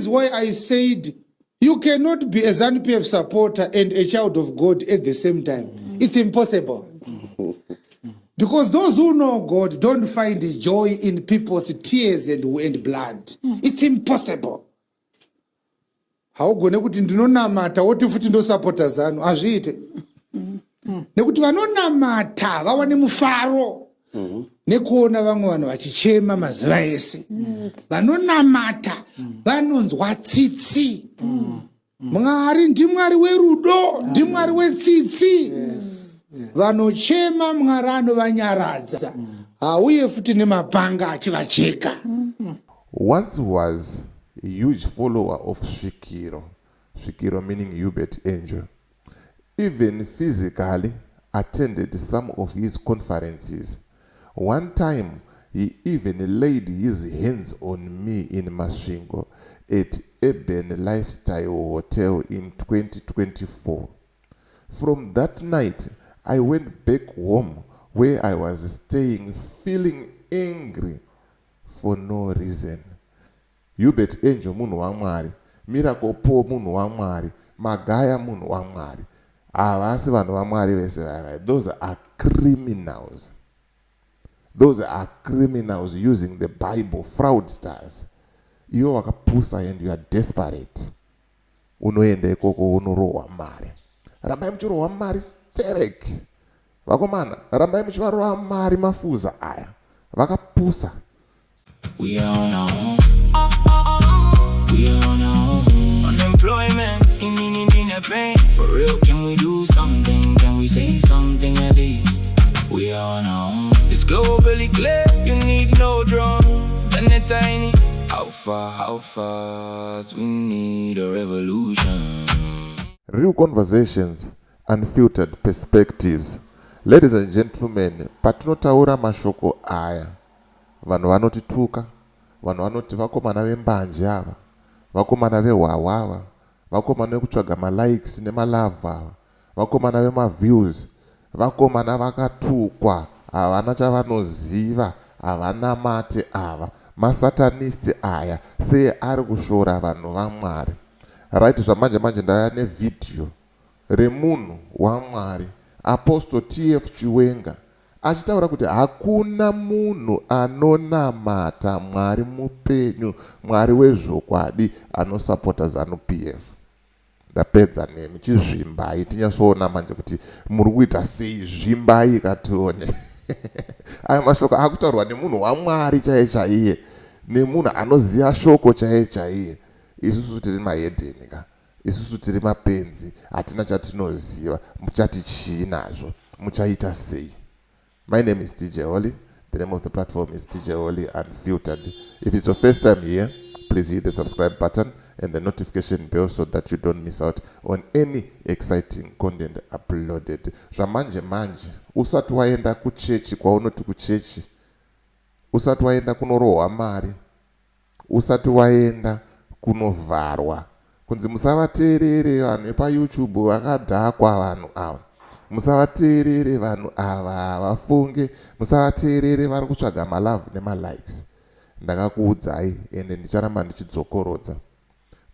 is why I said you cannot be a ZANU-PF supporter and a child of God at the same time. It's impossible. Because those who know God don't find joy in people's tears and blood. It's impossible. Haugone kuti ndinonamata woti futi ndosapota ZANU. Hazviite, nekuti vanonamata vawane mufaro nekuona vamwe vanhu vachichema mazuva ese. Vanonamata vanonzwa tsitsi. Mwari ndiMwari werudo, ndiMwari wetsitsi. Vanochema, Mwari anovanyaradza. Hauye futi nemapanga achivacheka. Once was a huge follower of Svikiro, Svikiro meaning Hubert Angel. Even physically attended some of his conferences. One time he even laid his hands on me in Masvingo at Urban Lifestyle Hotel in 2024. From that night, I went back home where I was staying feeling angry for no reason. Hubert Angel munhu waMwari, Miracle Paul munhu waMwari, Magaya munhu waMwari. Havasi vanhu vaMwari vese vava. Those are criminals. Those are criminals using the Bible, fraudsters. Iwe wakapusa and you are desperate. Unoenda ikoko unorohwa mari. Rambai muchirohwa mari sterek. Vakomana, rambai muchivarova mari mafuza aya. Vakapusa. We are on our own. We are on our own. Unemployment, in the pain. For real, can we do something? Can we say something at least? We are on our own. It's globally clear, you need no drone. Tiny. How far, how fast? We need a revolution. Real conversations, unfiltered perspectives. Ladies and gentlemen, patinotaura mashoko aya, vanhu vanotituka, vanhu vanoti vakomana vembanje ava, vakomana vehwahwa ava, vakomana vekutsvaga malikes nemalove ava, vakomana vemaviews, vakomana vakatukwa, havana chavanoziva, havana mate ava, masatanist aya, sei ari kushora vanhu vaMwari? Right, zvamanje manje ndaya nevhidhiyo remunhu waMwari, Apostle TF Chiwenga, achitaura kuti hakuna munhu anonamata Mwari mupenyu, Mwari wezvokwadi, anosapota ZANU PF. Ndapedza nemi. Chizvimbai tinyatsoona manje kuti muri kuita sei. Zvimbai katione. Aya mashoko akutaurwa nemunhu waMwari chaiye chaiye, nemunhu anoziva shoko chaiye chaiye. Isusu tiri mahedheni ka, isusu tiri mapenzi, hatina chatinoziva. Muchati chii nazvo? Muchaita sei? My name is DJ Holly. The name of the platform is DJ Holly Unfiltered. If it's your first time here, please hit the subscribe button and the notification bell so that you don't miss out on any exciting content uploaded. Zvamanje manje, usati waenda kuchechi kwaunoti kuchechi, usati waenda kunorohwa mari, usati waenda kunovharwa kunzi musavateerere vanhu vepaYouTube, vakadhakwa vanhu ava, musavateerere vanhu ava, vafunge, musavateerere, vari kutsvaga malove nemalikes. Ndakakuudzai ende ndicharamba ndichidzokorodza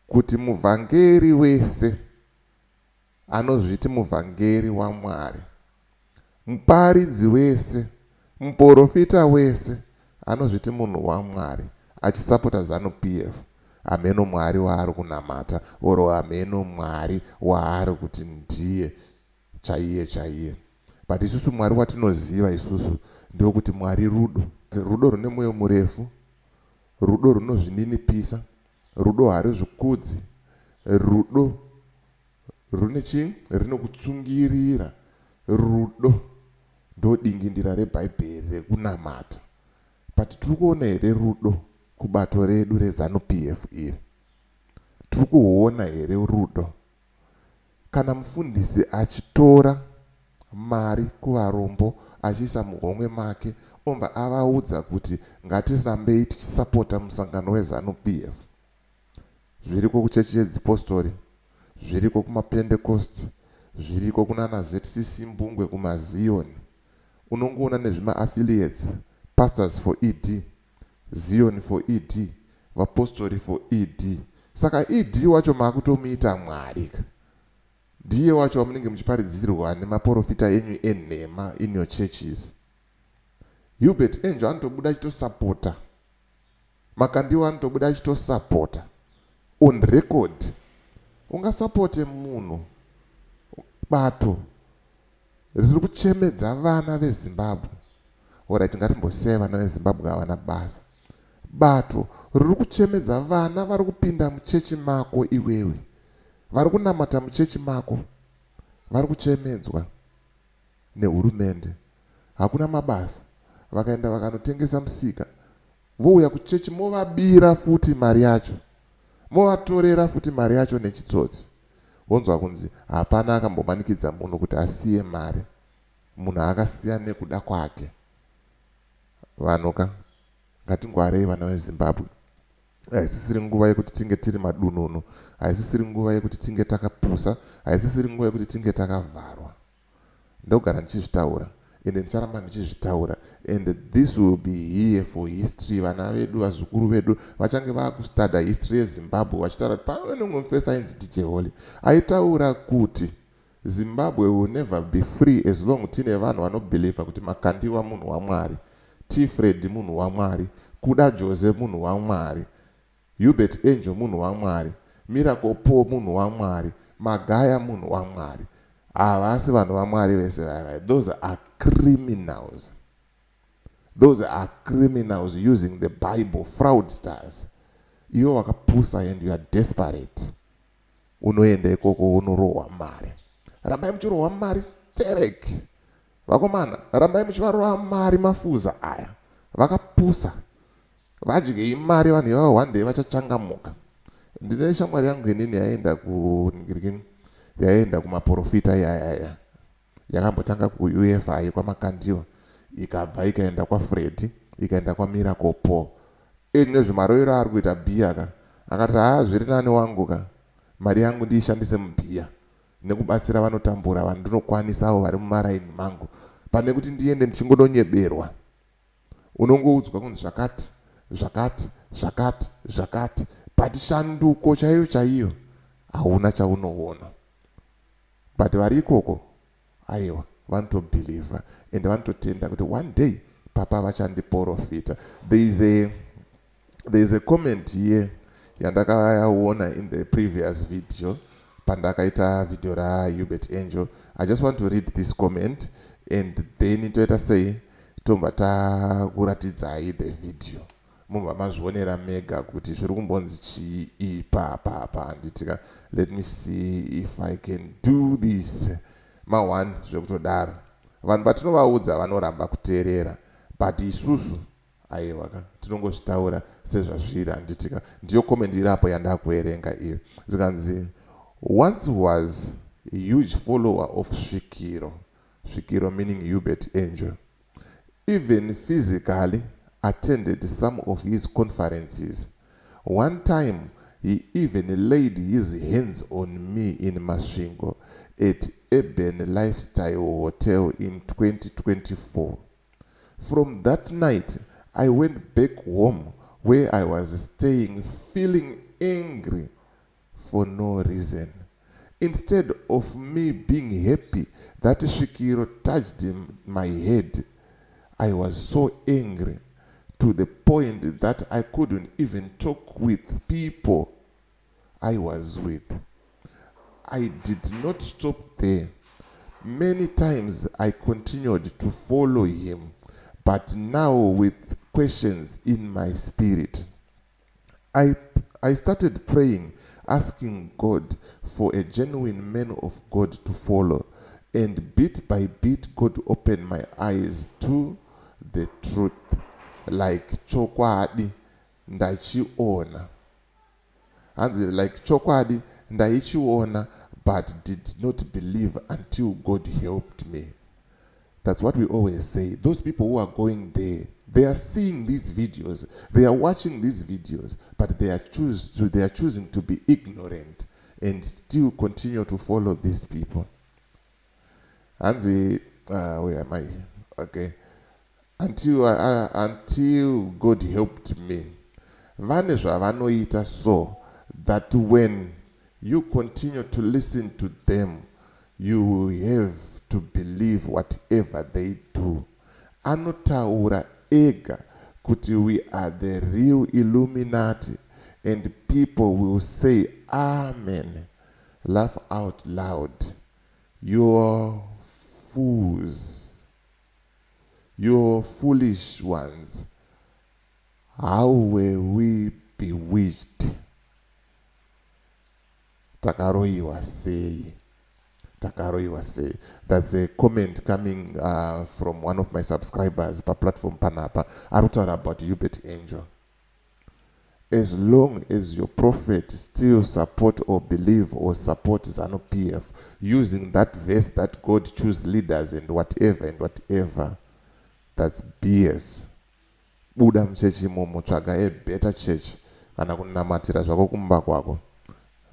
kuti muvhangeri wese anozviti muvhangeri waMwari, muparidzi wese, muprofita wese anozviti munhu waMwari achisapota ZANU PF, hameno Mwari waari kunamata or hameno Mwari waari kuti ndiye chaiye chaiye. But isusu Mwari watinoziva isusu ndewekuti Mwari rudo, rudo rune mwoyo murefu, rudo runozvininipisa, rudo harizvikudzi, rudo rune chii? Rinokutsungirira. Rudo ndodingindira reBhaibheri rekunamata. But tiri kuona here rudo kubato redu reZANU PF iri? Tiri kuona here rudo kana mufundisi achitora mari kuvarombo achiisa muhomwe make, obva avaudza kuti ngatirambei tichisapota musangano weZANU PF? Zviriko kuchechi yedzipostori, zviriko kumapentecost, zviriko kunana ZCC Mbungwe, kumaziyoni. Unongoona nezvimaaffiliates, Pastors for ED, Zion for ED, Vapostori for ED. Saka ED wacho maakutomuita Mwari ka. Ndiye wacho wamunenge muchiparidzirwa nemaporofita enyu enhema in your churches. Hubert Angel anotobuda achitosapota. Makandiwa anotobuda achitosapota on record. Ungasapote munhu bato riri kuchemedza vana veZimbabwe. Alright, ngatimbosiyai vana veZimbabwe havana basa. Bato riri kuchemedza vana vari kupinda muchechi mako iwewe. Vari kunamata muchechi mako vari kuchemedzwa nehurumende. Hakuna mabasa. Vakaenda vakanotengesa musika. Vouya kuchechi movabira futi mari yacho. Movatorera futi mari yacho nechitsotsi. Wonzwa kunzi hapana akambomanikidza munhu kuti asiye mari. Munhu akasiya nekuda kwake. Vanhu ka ngatingwarei vana veZimbabwe. Haisisiri nguva yekuti tinge tiri madununu. Haisisiri nguva yekuti tinge takapusa. Haisisiri nguva yekuti tinge takavharwa. Ndogara ndichizvitaura ende ndicharamba ndichizvitaura and this will be here for history. Vana vedu, vazukuru vedu vachange vakustada history yeZimbabwe vachitaura kuti pane umwe mufesi ainzi DJ Holly aitaura kuti Zimbabwe will never be free as long tine vanhu vanobhilivha kuti Makandiwa munhu waMwari, T Freddy munhu waMwari, Kuda Jose munhu waMwari, Hubert Angel munhu waMwari, Miracle Paul munhu waMwari, Magaya munhu waMwari. Havasi vanhu vaMwari vese vaya vaya. Those are criminals. Those are criminals using the Bible, fraudsters. Iwe wakapusa and you are desperate. Unoenda ikoko unorohwa mari. Rambai muchirohwa mari sterek. Vakomana, rambai muchivarova mari mafuza aya. Vakapusa. Vadyei mari vanhu ivavo, one day vachachangamuka. Ndine shamwari yangu inini yaenda kuningirikini, yaenda kumaporofita iyayaya. Yakambotanga kuUFI kwaMakandiwa, ikabva ikaenda kwaFreddy, ikaenda kwaMiracle Paul. Nezvemarovero aari kuita bhiya ka, akati haa zviri nani wangu ka, mari yangu ndiishandise mubhiya nekubatsira vanotambura vandinokwanisa avo vari mumaraini mangu, pane kuti ndiende ndichingodonyeberwa. Unongoudzwa kunzi zvakati, zvakati, zvakati, zvakati, but shanduko chaiyo chaiyo hauna chaunoona. But vari ikoko aiwa vanotobhilivha and vanototenda kuti one day papa vachandiporofita. There is a comment here yandakaona in the previous video pandakaita video raHubert Angel. I just want to read this comment and then toita sei, tobva takuratidzai the video, mubva mazvionera mega kuti zviri kumbonzi chii ipapapa, handitika? Let me see if I can do this ma1 zvekutodaro. Vanhu patinovaudza vanoramba kuteerera, but isusu aiwa ka tinongozvitaura sezvazviri, handitika? Ndiyo comment irapo yandakuerenga iyo. Zvikanzi, "Once was a huge follower of Svikiro." Svikiro meaning Hubert Angel. "Even physically attended some of his conferences. One time he even laid his hands on me in Masvingo at Urban Lifestyle Hotel in 2024. From that night I went back home where I was staying feeling angry for no reason. Instead of me being happy that Svikiro touched my head, I was so angry to the point that I couldn't even talk with people I was with. I did not stop there. Many times I continued to follow him, but now with questions in my spirit. I started praying, asking God for a genuine man of God to follow. And bit by bit, God opened my eyes to the truth. Like chokwadi ndachiona." Hanzi, "Like chokwadi ndaichiona, but did not believe until God helped me." That's what we always say. Those people who are going there, they are seeing these videos, they are watching these videos, but they are choosing to be ignorant and still continue to follow these people. Hanzi, where am I? Okay. Until God helped me. Vane zvavanoita so that when you continue to listen to them, you will have to believe whatever they do. Anotaura ega kuti we are the real Illuminati and people will say amen. Laugh out loud. You're fools. You're foolish ones. How were we bewitched? Takaroyiwa sei? Takaroyiwa sei? That's a comment coming from one of my subscribers paplatform panapa. Ari kutaura about Hubert Angel. As long as your prophet still support or believe or support ZANU PF using that verse that God choose leaders and whatever and whatever, that's BS. Buda muchechi imomo, tsvaga a better church kana kunamatira zvako kumba kwako.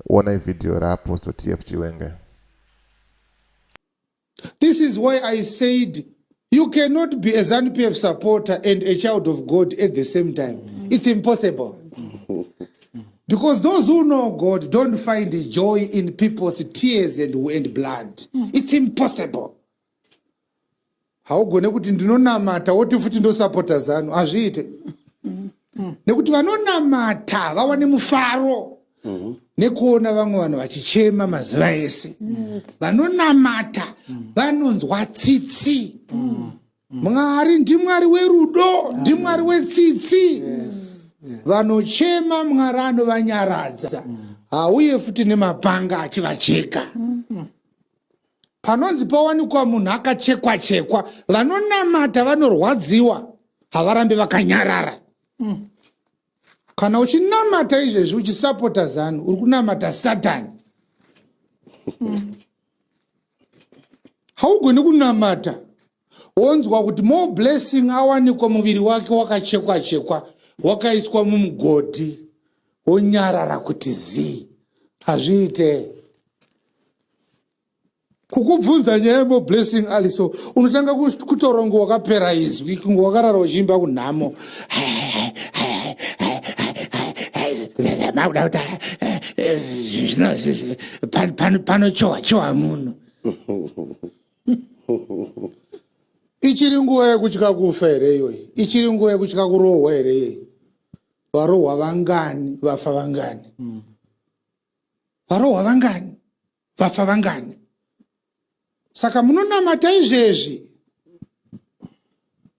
Onai vhidhiyo raApostle TF Chiwenge. This is why I said you cannot be a ZANU-PF supporter and a child of God at the same time. It's impossible. Because those who know God don't find joy in people's tears and blood. It's impossible. Haugone kuti ndinonamata woti futi ndosapota ZANU, hazviite, nekuti vanonamata vawane mufaro nekuona vamwe vanhu vachichema mazuva ese. Vanonamata vanonzwa tsitsi. Mwari ndiMwari werudo, ndiMwari wetsitsi. Vanochema, Mwari anovanyaradza. Hauye futi nemapanga achivacheka. Panonzi pawanikwa munhu akachekwa chekwa, vanonamata vanorwadziwa, havarambi vakanyarara. Kana uchinamata izvezvi uchisapota ZANU, uri kunamata Satani. Haugoni kunamata wonzwa kuti Moreblessing awanikwa muviri wake wakachekwa chekwa, wakaiswa mumugodhi, wonyarara kuti zii. Hazviite. Kukubvunza nyaya yeMoreblessing Aliso, unotanga kutaura kunge wakapera izwi, kunge wakarara uchiimba kunhamo. Makuda kuti panochowa chowa munhu. Ichiri nguva yekutya kufa here iyoyi? Ichiri nguva yekutya kurohwa here iyoyi? Varohwa vangani? Vafa vangani? Varohwa vangani? Vafa vangani? Saka munonamata izvezvi,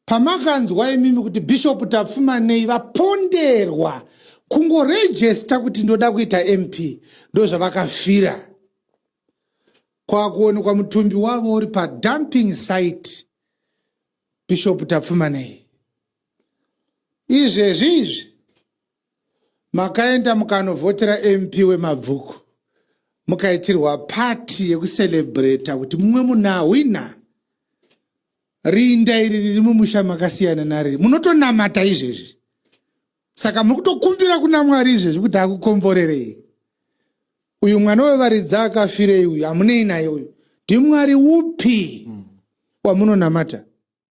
pamakanzwa imimi kuti Bishop Tapfumanei vaponderwa kungorejesta kuti ndoda kuita MP, ndo zvavakafira. Kwakuonekwa mutumbi wavo uri padumping site, Bishop Tapfumanei. Izvezvi izvi makaenda mukanovhotera MP weMabvuku, mukaitirwa pati yekucelebrata kuti mumwe munhu ahwina. Rinda iri riri mumusha makasiyana nariri. Munotonamata izvezvi, saka muri kutokumbira kuna Mwari izvezvi kuti akukomborerei. Uyu mwana wevaridza akafirei uyu? Hamunei naye uyu. NdiMwari upi wamunonamata?